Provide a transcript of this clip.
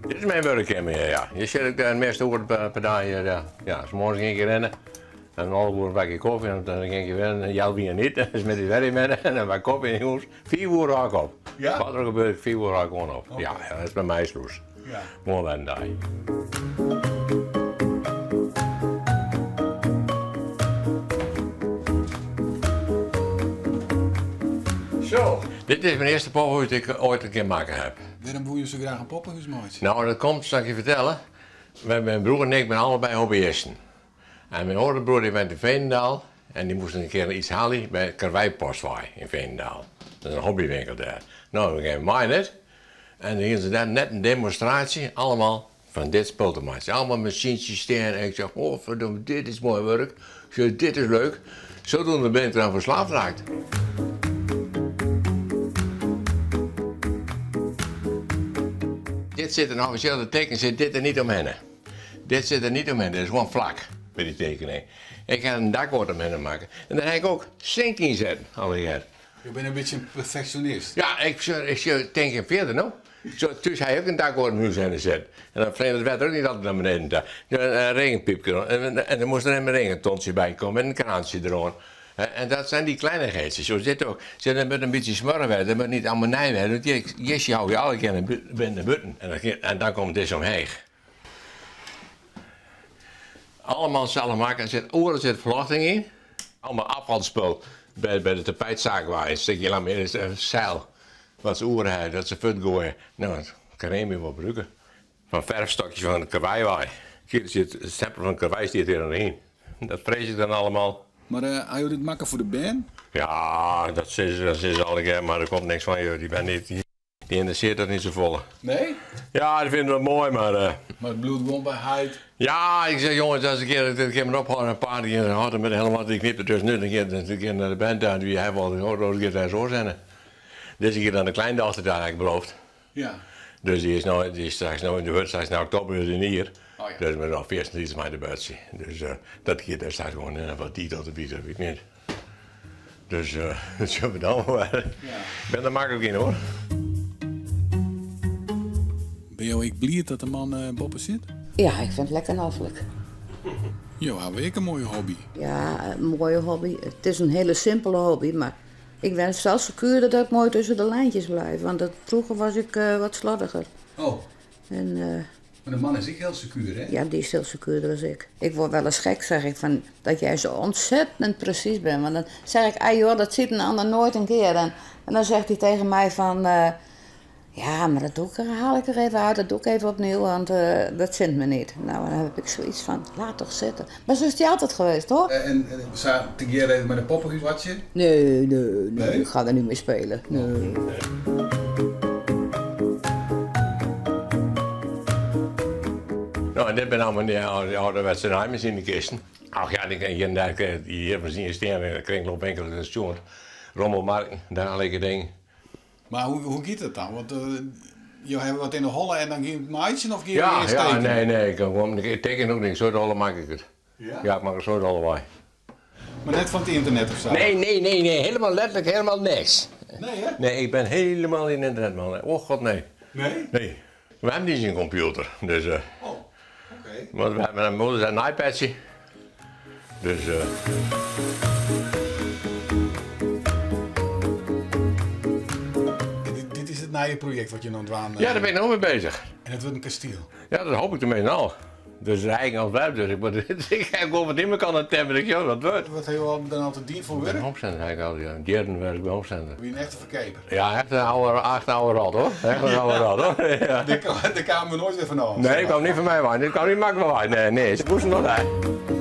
Dit is myn wurkkeamer hjir, ja. Hjir sit ik de measte oeren per dei hjir, ja. Ja, 's moarns gean ik hjir hinne. En om 11 oere pak ik kofje en dan gean ik wer healwei ienen iten. En middeis wer even en dan wer kofje en jûns 5 oere hâld ik op. Ja? Wat der gebeurt, 5 oere hâld ik gewoan op. Ja, dat is by my slûs. Ja. Moarn wer in dei. Zo. Dit is myn earste poppehûs dy't ik oait in kear makke haw. Wêrom woe je sa graach in poppehûs meitsje? No, dat komt, sil ik je fertelle. Myn broer en ik binne allebei hobbyisten. En myn oare broer dy went yn Veenendaal en dy moast in kear iets helje by Karweipostwei yn Veenendaal. Dat is in hobbywinkel dêr. No, we gean mei net. En dan hiene se dêr net in demonstraasje, allemaal fan dit spul te meitsjen. Allemaal masyntsjes stean en ik zeg, oh verdomme, dit is moai wurk. Ik zeg, dit is leuk. Zodoende bin ik der oan ferslaafd raakt. Dit sit der noch, de teken sit dit der niet omhinne. Dit sit der niet omhinne, dit is gewoan flak by dy tekening. Ik ha in dakgoat omhinne makke en dêr ha ik ook sink yn setten, allegear. Jo binne in bytsje in perfeksjonist. Ja, ik sjoch, tink ik fierder no. Zo, thús ha ik ek in dakgoat om hús hinne setten. En dan fleant it wetter ek net altyd nei beneden ta. In regenpypke deroan. En der moast der even in regentontsje by komme en in kraantsje deroan. En dat zijn die kleinigheidjes. Zo dit ook. Sjoch, dat moat in bytsje smoarch wêze, dat moat niet allemaal nij wêze. Want hjir hou je alle kear nei bûten. En dan komt dizze omheech. Allemaal sels makke. Der sit oeral sit ferljochting yn. Allemaal afvalspul by de tapijtsaak wei. In stikje lamine, seil wat se oer ha, dat se fuortgoaie. No, dat kin Remy wol brûke. Fan ferfstokjes fan de karwei wei. Kyk, der sit it stempel fan de karwei stiet hjir noch yn. Dat frees ik dan allemaal. Mar ha jo dit makke foar de bern? Ja, dat sizze se allegear, mar der komt niks fan. Dy bern dy ynteressearret dat net safolle. Nee? Ja, dy fine it wol moai, mar. Mar it bliuwt gewoan by heit? Ja, ik zeg jongens, as ik kear, ik kin mar ophâlde in paar kear, dan hâldt it met helemaal, dy knypt der tussenút, dan giet dan giet nei de bern ta, dy hawwe al, oh, giet ergens oars hinne. Dizze kear dan de kleindochter ta, ha ik beloofd. Ja. Dus dy is no, dy is straks no, dy wurdt straks yn oktober is in jier. Oh ja. Dus mei noch fierstentiids mei de buordsje. Dus dat giet dêr straks gewoan hinne, wat dy dat wie, dat wit ik net. Dus dat sjogge we dan wol wer. Ja. Ik bin der maklik yn hoor. Binne jo ek bliid dat de man boppe sit? Ja, ik fyn it lekker noflik. Jo hawwe ek in moaie hobby. Ja, in moaie hobby. It is in hiele simpele hobby, mar ik ben sels sekuerder dat ik moai tusken de lijntjes blijf. Want dat, froeger was ik wat sloddiger. Oh. En, Mar de man is ek hiel sekuer, hè? Ja, dy is hiel sekuerder as ik. Ik word wel eens gek, zeg ik, van dat jij zo ontzettend precies bent. Want dan zeg ik, ah joh, dat ziet een ander nooit een keer. En, en dan zegt hij tegen mij van, ja, maar dat doe ik, haal ik er even uit, dat doe ik even opnieuw, want dat zint me niet. Nou, dan heb ik zoiets van, laat toch zitten. Maar zo is hij altijd geweest, hoor. En sa tegearre even mei de poppehûs boartsje? Nee, nee, nee, Nee? ik ga er niet mee spelen. Nee. No, en dit binne allemaal dy âlderwetse naaimasinenkisten. Ach ja, dy kin hjir en dêr hjir masines stean yn de kringloopwinkel, dat is sjoen. Rommelmarkten, dergelike dingen. Mar hoe giet dat dan? Want jo hawwe wat yn de holle en dan gean je it meitsjen of gean je Ja, earst ja, tekenjen? nee, nee, ik, gewoan, ik teken ook niks, soad alle maak ik it. Ja? Ja, ik maak in soad alle wei. Mar net fan it ynternet of sa? Nee, nee, nee, nee, helemaal letterlijk helemaal niks. Nee, hè? Nee, ik ben helemaal geen internetman. Oh god, nee. Nee? Nee. We hebben niet een computer, dus... Oh, oké. Want we hebben mijn moeder een iPadje. Dus... Dit is it nije projekt wat jo no dwaan? Ja, dêr bin ik no mei beuzich. En it wurdt in kastiel? Ja, dat hoop ik tenminste al. Dus it eigen ontwerp, dus ik moet, ik ha gewoan wat yn mekoar oan it timmeren, ik sjoch wat it wurdt. Wat ha jo al dan altyd dien foar wurk? Home Center ha ik al, ja. Jierren wurke by Home Center. Wie in echte ferkeaper? Ja, echt in oude, echt oude rot hoor. Echt in oude rot hoor. Ja. Dêr kamen we noait wer fanôf. Nee, kaam net fan my wei. Dit kaam net maklik wei. Nee, nee, se moasten noch nei.